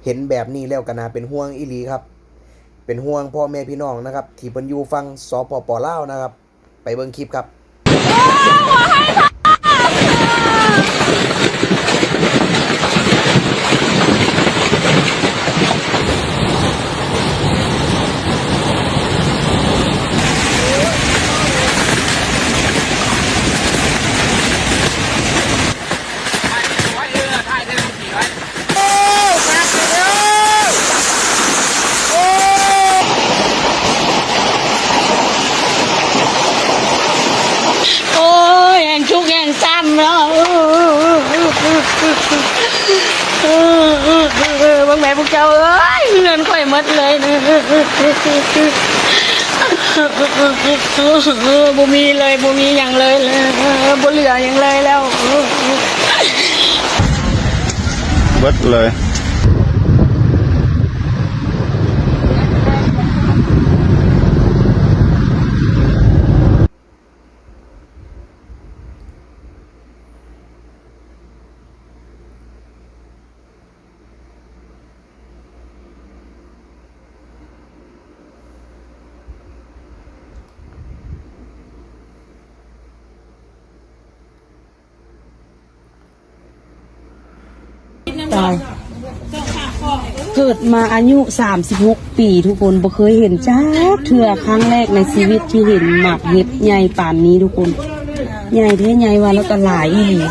ເຫັນແບບນີ້ແລ້ວກໍໜ້າເປັນຫ່ວງອີ່ຫຼີຄັບ. ເປັນຫ່ວງພໍ່ແມ່ພີ່ນ້ອງນະຄັບ ທີ່ເພິ່ນຢູ່ຝັ່ງ ສປປ ລາວ ນະຄັບ. ໄປເບິ່ງຄລິບຄັບ. ໂອ້ຍ ແຮ່ງທຸກແຮ່ງຊ້ຳເນາະ. ເບິ່ງແມ່ພວກເຈົ້າເອີຍ ເງິນຂ້ອຍໝົດເລີຍນະ. ບໍ່ມີເລີຍ ບໍ່ມີຫຍັງເລີຍ ບໍ່ເຫຼືອຫຍັງເລີຍແລ້ວ ເບິດເລີຍ. ຕາຍ ເກີດມາອາຍຸສາມສິບຫົກປີ ທຸກຄົນ ບໍ່ເຄີຍເຫັນຈັກເທື່ອ ຄັ້ງແລກໃນຊີວິດທີ່ເຫັນໝາກເຫັບໃຫຍ່ປານນີ້ ທຸກຄົນ ໃຫຍ່ແທ້ໃຫຍ່ວ່າ ແລ້ວກໍຫຼາຍອີ່ຫຼີ.